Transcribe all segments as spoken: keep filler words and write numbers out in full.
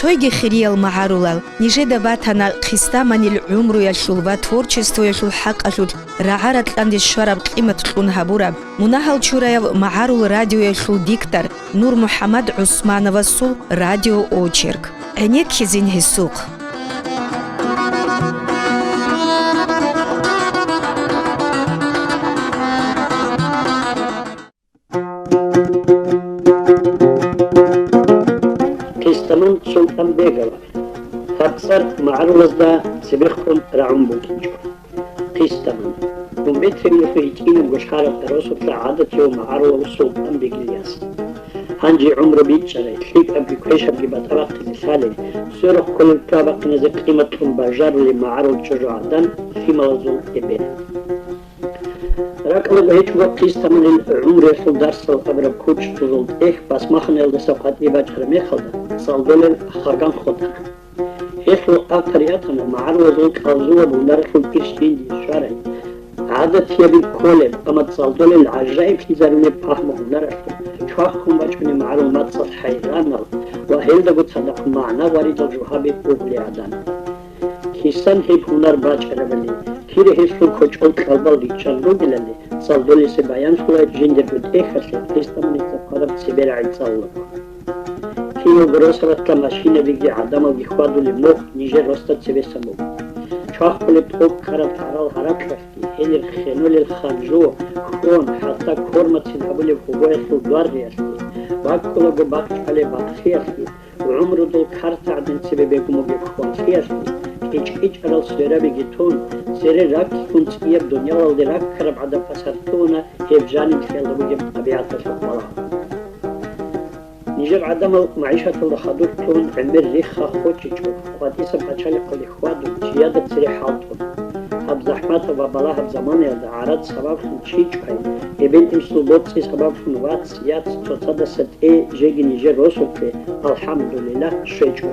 Цойги, хириял магӀарулал, нижеда батана хъистаманил гӀумруялъул ва творчествоялъул хӀакъалъулъ рагӀа-ракьанде щвараб къимат кьун гьабураб, мунагьал чураяв магӀарул радиоялъул диктор Нур МухӀаммад ГӀусмановасул радиоочерк. ГӀенеккизин гьесухъ. Хъистаман Султанбегова. Гьаб цӀар магӀарулазда цебехун рагӀун букӀинчӀо. Хъистаман. Гумбетиналъул гьитӀинабго лъараб дарасалда гӀадатияв магӀарулав Султанбег Ильяс. Гьанже гӀумру бичӀчӀарай, лъикӀабги квешабги батӀа бахъизе лъалей, сверухъ кколел ккабахъиназе къимат кьун бажарулей магӀарул чӀужугӀадан лъималазул эбел. РакӀалда гьечӀого хъистаманил гӀумруялъул дарсал абураб кучӀдузул тӀехь басмаханаялдаса къватӀибе бачӀараб мехалда, цӀалдолел хаган хутӀана. Гьелъул автор ятана магӀарулазул кьалзулаб гьунаралъул ирс жиндие щварай, гӀадатияб кколеб, амма цӀалдолел гӀажаиблъизарулеб пагьму-гьунаралъул чвахун бачӀунеб магӀарул мацӀалъ хӀайранал ва гьелдаго цадахъ магӀна гъваридал жугьаби бугьулей гӀадан. Кисан гьеб гьунар бачӀарабали, кире гьелъул кочӀол кьалбал риччан ругелали, цӀалдолесе баянлъула жиндирго тӀехьалъе хъистаманица хъвараб цебе рагӀи цӀалулаго. Киналго росабалъа машинабиги гӀадамалги хьвадулеб мухь нижер росда цебесан буго. Чвахулеб тӀокӀкӀараб гьарал гьаракьалъги, гьенир хенулел ханжу, хьон, хӀатта кормацин гьабулеб гьугоялъул дугӀаргъиялъги, баккулаго бакъчӀвалеб бахъиялъги, гӀумрудул карта гӀадин цебе бегун бугеб хваллъиялъги, кӀичӀ-кӀичӀарал сверабиги тун, цере раккун цӀияб дуниялалде раккараб гӀадаб асар лъугьуна гьеб жаниб лъелда бугеб тӀабигӀаталъухъ балагьун. Нижер гӀадамал магӀишаталда хадур лъугьун гӀемер рихха хочичӀо, къватӀиса пачалихъалде хьвадун, чияда цере хӀалтӀун. Гьаб захӀматаб ва балагьаб заманаялда гӀарац сабаблъун чи чӀвай, эбел-инсул боцӀи сабаблъун вац, яц, цоцадаса тӀе жеги нижер росулъе, алхӀамдулиллагь, щвечӀо.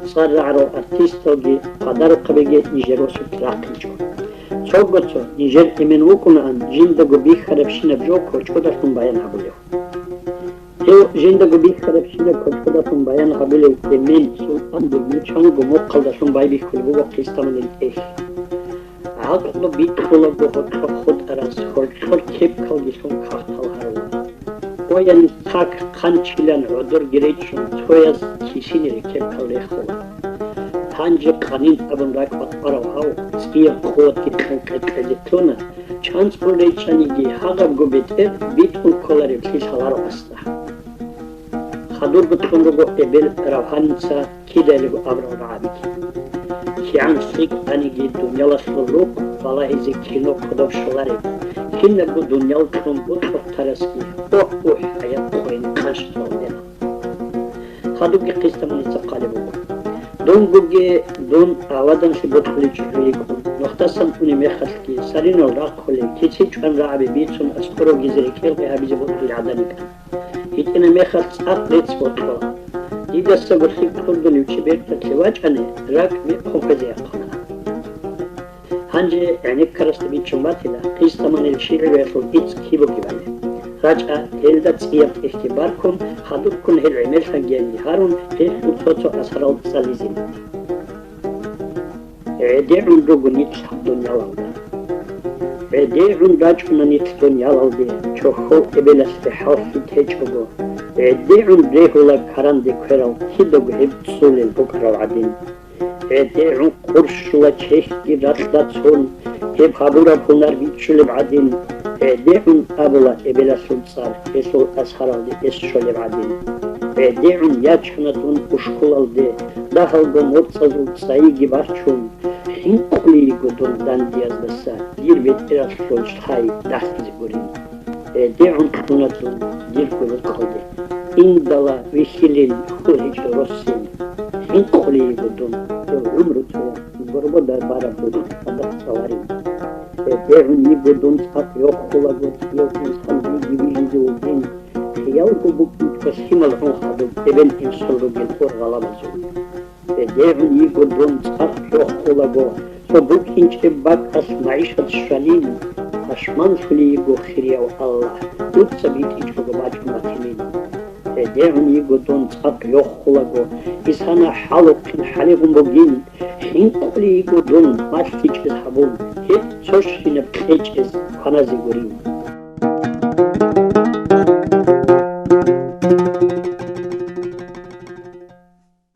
ЦӀар рагӀарал артисталги къадарухъабиги нижер росулъ рахъинчӀо. Цого-цо нижер эмен вукӀунаан жиндаго бихьарабщинаб жо кочӀодалъун баян гьабулев. Гьев жиндаго бихьарабщинаб кочӀодалъун баян гьабулев эмен Султанбегги чанго мухъалдалъун байбихьулеб буго хъистаманил тӀехь. ГӀакълу бикьулаго гьоркьор хутӀарас, гьоркьор кепкалги лъун кагътал гьарула. Къоялил цак хъанчилан гӀодорги речӀчӀун, цояс кисинире кепкал рехула. Гьанже къанин абун ракӀ бакъварав гьав, цӀияб къуватги кьун къекълъизе ккуна, чанцӀул речӀчӀаниги гьагъабго бетӀер битӀун кколаревлъи лъаларо асда. Хадурго кьун руго эбел равгьаница кидайилго абурал рагӀабиги. КигӀан лъикӀ аниги дуниялалъул рукъ балагьизе кино кодоб щолареб, кинабго дуниял кьун бокьухъ тарасги, охӀ-ухӀ, хӀаят къойин къанщ кьолдена. Хадубги хъистаманица хъалеб буго. Дунгоги дун аваданлъи бокьулей чӀужу йикӀун, нухдасан унеб мехалъги, саринал рахъулей, кици чӀван рагӀаби бицун аскӀор ругизе рекӀелгъи гьабизе бокьулей гӀадан йикӀан. ГьитӀинаб мехалъ цӀакъ рецц бокьула. Дидасаго лъикӀ кьурдулев чи берталъе вачӀани, ракӀ мекъун хвезеяхъуна. Гьанже гӀенеккарасда бичӀчӀун батила, хъистаманил шигӀруялъул ицц киб бугебали. РачӀа гьелда цӀияб тӀехьги баркун, хадубккун гьел гӀемерлъанги гьарун, гьелъул цо-цо асарал цӀализин. ГӀедегӀун руго нилъ гьаб дуниялалда. ГӀедегӀун рачӀуна нилъ дуниялалде, чохьол эбелалъе хӀалхьи течӀого. ГӀедегӀун регьула каранде кверал, кидаго гьеб цӀулел букӀарал гӀадин. ГӀедегӀун къурщула чехьги ракьда цун, гьеб гьабураб гьунар бичӀчӀулеб гӀадин. ГӀедегӀун абула эбелалъул цӀар, гьелъул асаралде эс щолеб гӀадин. ГӀедегӀун ячана дун ушкулалде, дагьалго моцӀазул цӀайиги бачун, хӀинкъулей йиго дун дандияздаса, дир бетӀералъул лъай дагьлъизе гурин. ГӀедегӀун кьуна дун дирго рукъалде, индала вихьилин хьул гьечӀо россин, хӀинкъулей йиго дун, гьев гӀумру цоян, горбода бараб дун цадахъ цӀаларин. ГӀедегӀун йиго дун цӀакъ йохулаго, цӀияв инсан диги вижизе вугин, хиялго букӀинчӀо лъимал гӀун хадуб эбел-инсул ругел ургъалабазул. ГӀедегӀун йиго дун цӀакъ йохулаго, цо букӀинчӀеб бакӀалъ магӀишат щванин, пашманлъулей йиго хирияв Аллагь, дуца битӀичӀого бачӀун батилин. гӀедегӀун йиго дун цӀакъ йохулаго, исана хӀалухъин хӀалигъун бугин, хӀинкъулей йиго дун малъичӀез гьабун, гьеб цо щинаб кьечӀез кваназе гурин.